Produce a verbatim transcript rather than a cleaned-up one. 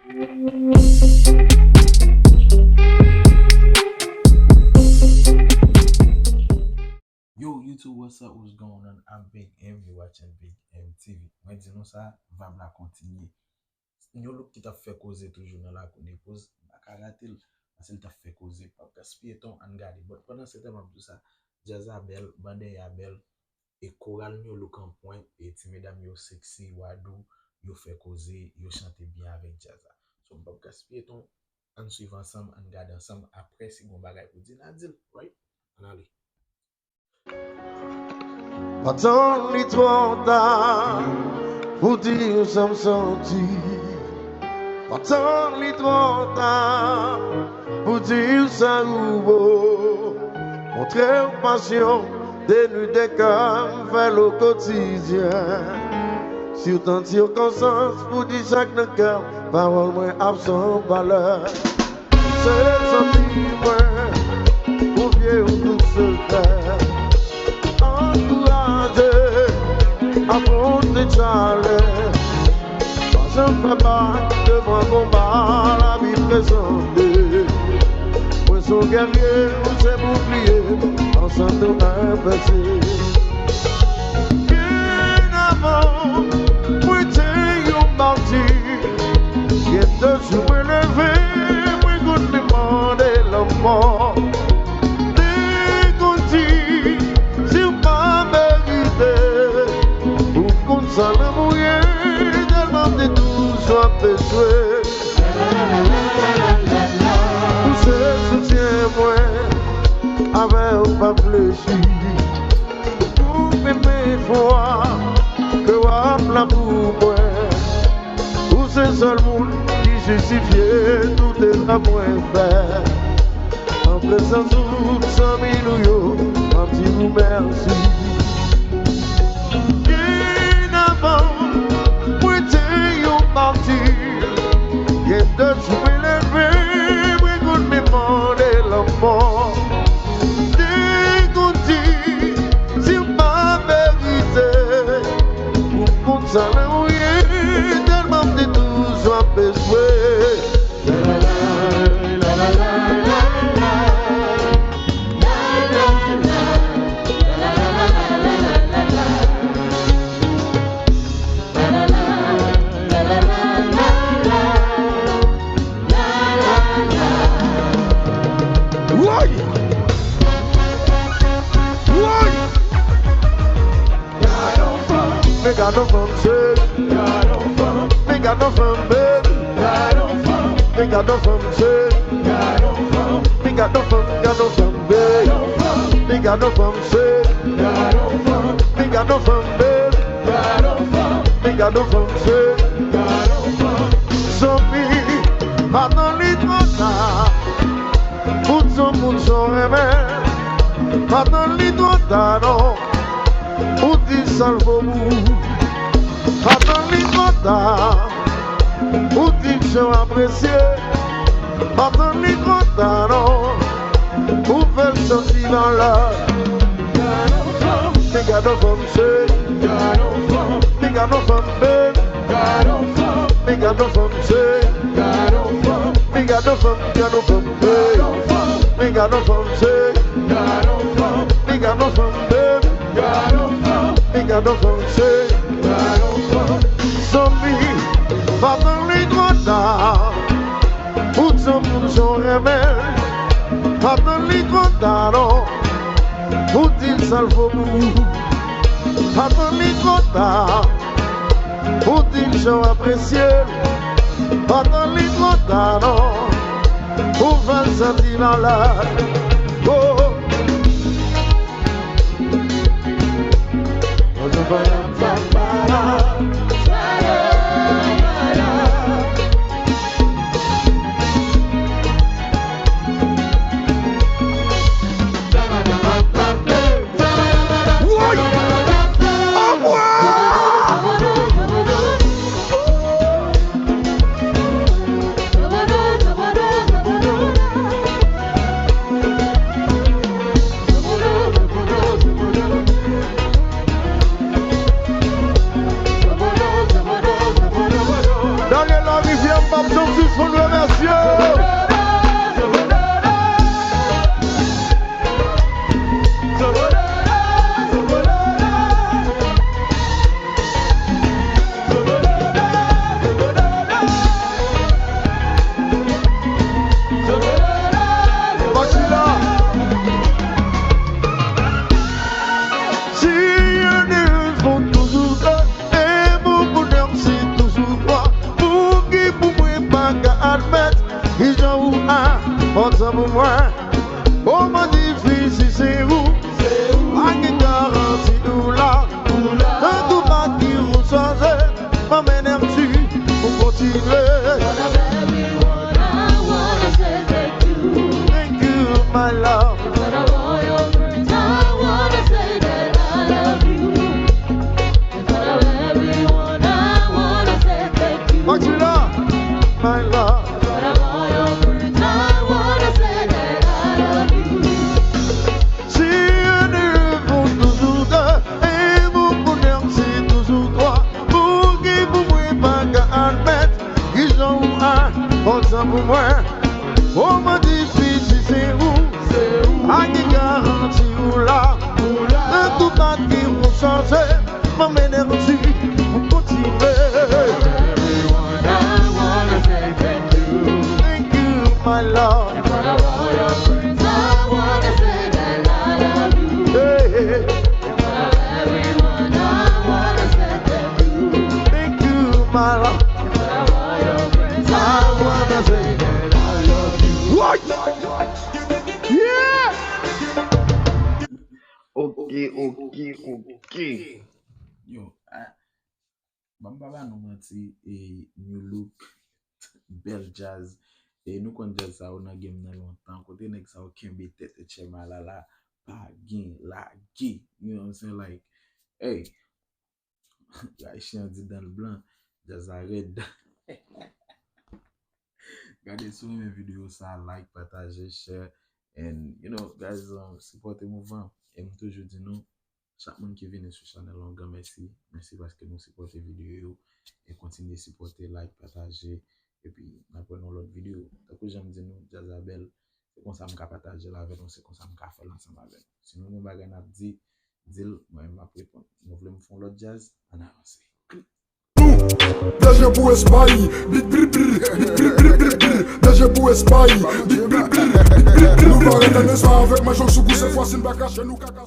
Yo, YouTube, what's up? What's going on? I'm Big M. You're watching Big M T V. Mwen di nou sa, vibe la kontinye. Yon look ki t ap fè koze toujou nan lakou Nepoz, m pa ka rate l, paske l t ap fè koze. P ap gaspiye tan, ann gade. But pandan se tan m ap di w sa, djaz la bèl, bande a bèl, e koral New Look an pwen, e ti medam yo sexy, wadou, yo fè koze, yo chante byen avèk djaz la. So, m p ap gaspiye tan, ann swiv ansanm, ann gade ansanm. Apre, si gon bagay pou di, n a di l, right? Ann ale. Pa tann li twò ta pou di w sa m santi. Pa tann li twò ta pou di w sa ou bo. Montre w pasyon, de nwi de kè m fè l o kotidyen. Si w tann sikonsans pou di sa k nan kè w, pawòl mwen ap san valè. Se zanmi mwen, konfye w tout sekrè. Ankouraje, afwonte chalè. Pa janm fè bak devan konba lavi prezante. Mwen se yon gèrye, ou se boukliye, ansanm nou envense. Byen avan, mwen te yon mati. Gen de jou mwen leve, mwen konn mande lanmò. Te konn di, si w pa merite, ou konn sa lanmou ye, tèlman m te toujou ap echwe. Ou se soutyen mwen, avè w pa flechi. Pou premye fwa ke w ap la pou mwen. Ou se sèl moun ki jistifye tout efò mwen fè. An prezans tout zanmi nou yo, m ap di nou mèsi. Byen avan, mwen te yon mati. Gen de jou mwen leve, mwen konn mande lanmò. Te konn di, si m pa merite, ou konn sa lanmou ye, tèlman m te toujou ap echwe. Woy! Woy! Men gad on fanm, cheri. Men gad on fanm, baby. Men gad on fanm, cheri. Men gad on fanm, gad on fanm, baby. Men gad on fanm, cheri. Men gad on fanm, baby. Men gad on fanm, cheri. Zanmi, pa tann li twò ta. Pou di yon moun sa w renmen, pa tann li twò ta non. Pou di sa l fò pou ou, pa tann li twò ta. Pou di jan w apresye, pa tann li twò ta non. Pou fè l santi valè. Men gad on fanm, cheri. Men gad on fanm, baby. Men gad on fanm, cheri. Men gad on fanm, gad on fanm, baby. Men gad on fanm, cheri. Men gad on fanm, baby. Men gad on fanm, cheri. Zanmi, pa tann li twò ta. Pou di yon moun sa w renmen, pa tann li twò ta non. Pou di l sa l fò pou ou, pa tann li twò ta. Pou di l jan w apresye l, pa tann li twò ta non. Pou fè l santi valè. Oh. Pou mwen, moman difisil se ou. Pa gen garanti doulè. Tankou pa di ou chanje, m anmennen m di ou kontinye. Thank you, my love. Maxwela, my love. Si nou toujou de, e pou kounye a se toujou twa. Pou ki pou mwen pa ka admèt, kijan ou a kontan pou mwen. Moman difisil se ou. Pa gen garanti ou la. Nan tout bagay ou chanje. M anmennen m di ou kontinye. Thank you, my love. Hey, hey. Thank you, my love. I wanna say that I love you. What? Yeah! Ok, ok, ok. Yo, ah, ban m pa ba nou manti, e, new look, bèl djaz. E nou konn djaz sa yo nan game nan lontan. Kote nèg sa yo kenbe tèt Etche Malala, pa gen lage. You know what I'm saying? Like, hey, Ayisyen an di dan l blan, djaz la rèd. Gade, si w renmen videyo sa, like, pataje, share, and, you know, guys, um, sipòte mouvman. E m toujou di nou, chak moun ki vini sou chanèl la, yon gran mèsi. Mèsi paske nou sipòte videyo yo. E kontinye sipòte, like, pataje. Epi, n ap wè nan lòt videyo. Tankou jan m di nou, djaz la bèl. Se konsa m ka pataje l avè nou, se konsa m ka fè l ansanm avè nou. Si nou gen bagay n ap di, di l, mwen menm m ap reponn. Nou vle m fè yon lòt djaz? Ann avanse. Danje pou Espay, bit bri bri, bit bri bri bri bri. Danje pou Espay, bit bri bri, bit bri bri. Nou pa ret an Espay avèk manchon sou kou, se fwa si n pa kache nou kaka.